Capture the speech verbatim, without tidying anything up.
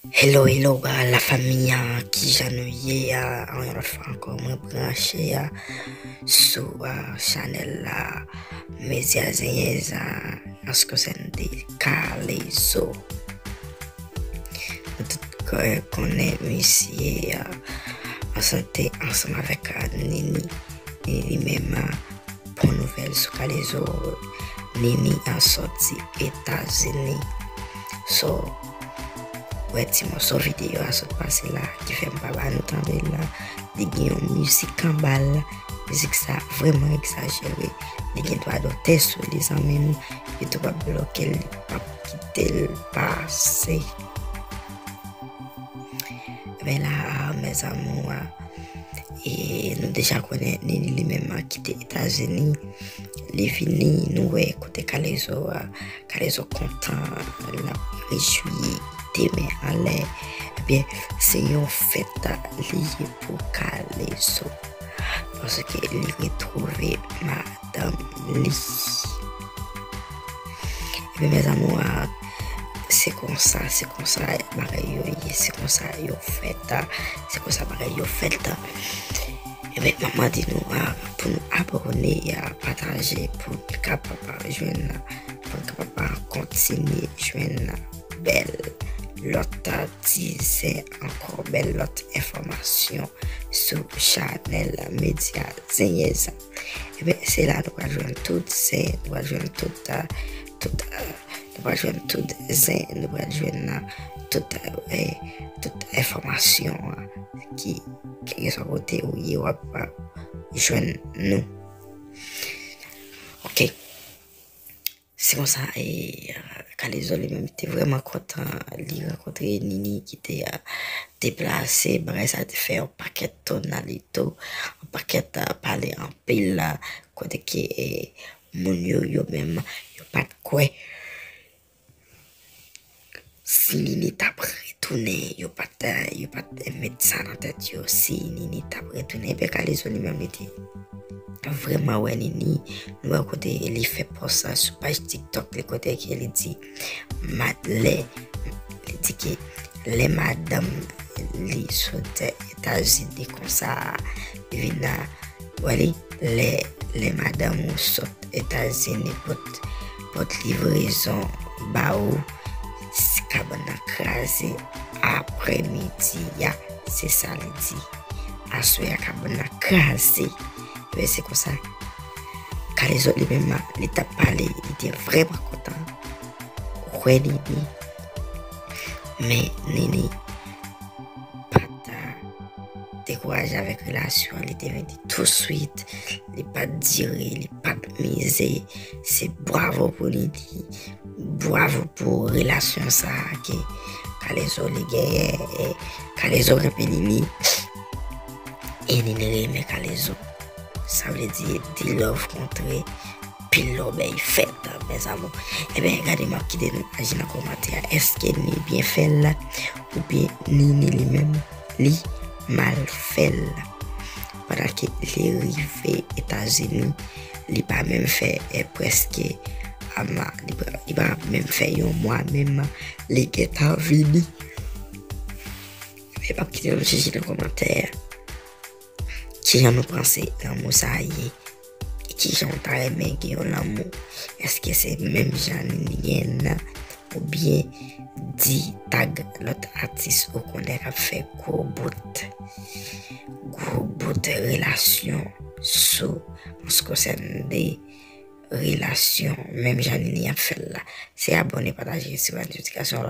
Hello, hello, ah, la famiy, ah, kijan nou ye, ah, yon lòt fwa ankò, mwen branche, ah, sou, ah, chanèl la, Medya Zenyèz, ah, an se ki konsène K-Lezo. Nou tout ko-, konnen misye, ah, an sante ansanm avèk, ah, Nini. Nini menm, ah, bon nouvèl sou K-Lezo, Nini an sòti Etazini. So, wè ti mòso videyo a sot pase la, ki fè m pa ba nou tande l la. Li gen yon mizik anba l. Mizik sa vrèman egzajere. Li gen dwa dotè sou li, zanmi m. YouTube ap bloke l, li p ap kite l pase. Ebyen la, ah, mes amours, ah, e nou deja konnen Nini li menm, ah, kite Etazini. Li vini, nou wè kote K-Lezo, ah, K-Lezo kontan, l ap rejwi, te men anlè. Ebyen, se yon fèt, ah, li ye pou K-Lezo. Paske li retwouve madanm li. Ebyen, mes amours, ah, se konsa, se konsa bagay yo ye, se konsa yo fèt, ah, se konsa bagay yo fèt, ah. Ebyen, m ap mande nou, ah, pou nou abòne, ah, pataje, pou n kapab, ah, jwenn, ah, pou n kapab, ah, kontinye jwenn, ah, bèl lòt, ah, ti zen ankò, bèl lòt enfòmasyon sou chanèl Medya Zenyèz. Ebyen, se la nou pral jwenn tout zen, nou pral jwenn tout, ah, tout, ah, nou pral jwenn tout zen, nou pral jwenn, ah, tout, ah, eh, tout enfòmasyon, ah, ki, kèlkeswa kote ou ye, w ap, ah, jwenn nou. Ok. Se konsa, e, K-Lezo li menm te vrèman kontan. Li rankontre Nini ki te, a, deplase. Bagay sa te fè yon pakèt tonalito, yon pakèt, a, pale anpil la. Kote ke, e, moun yo, yo menm, yo pa t kwè si Nini t ap retounen, yo pa t, yo pa t met sa nan tèt yo, si Nini t ap retounen. Ebyen, K-Lezo li menm, li te vrèman wè Nini. Nou wè kote li fè pòs la sou paj TikTok li, kote ke li di, mat-, lè, li di ke lè madanm li sot Etazini konsa, li vin la, wè li, lè, lè madanm ou sot Etazini, pot, pot livrezon ba ou, si kabann nan kraze aprèmidi a, se sa li di. Aswè a kabann nan kraze. Ebyen, se konsa. K-Lezo li menm, li t ap pale, li te vrèman kontan wè Nini. Men Nini pa t dekouraje avèk relasyon an, li te vin di touswit, li pa t dire, li pa t mize. Se bwavo pou Nini, bwavo pou relasyon sa a ke K-Lezo li genyen, e K-Lezo renmen Nini, e Nini renmen K-Lezo. Sa vle di, de love kontre pil lòbèy fèt, mes amours. Ebyen, gade, m ap kite nou aji nan kòmantè a. Èske Nini byen fè l la, oubyen Nini li menm, li mal fè l la? Pandan ke li rive Etazini, li pa menm fè, eh, prèske, ama, li pa, li pa menm fè yon mwa menm, li gentan vini. Ebyen, m ap kite nou jije nan kòmantè a. Kijan nou panse lanmou sa a ye? E kijan w ta renmen gen yon lanmou? Èske se menm jan Nini genyen nan? Oubyen di, tag lòt atis ou konnen k ap fè gwo bout, gwo bout relasyon sou, an se ki konsène de relasyon, menm jan Nini ap fè l la. Se abòne, pataje, aktive notifikasyon.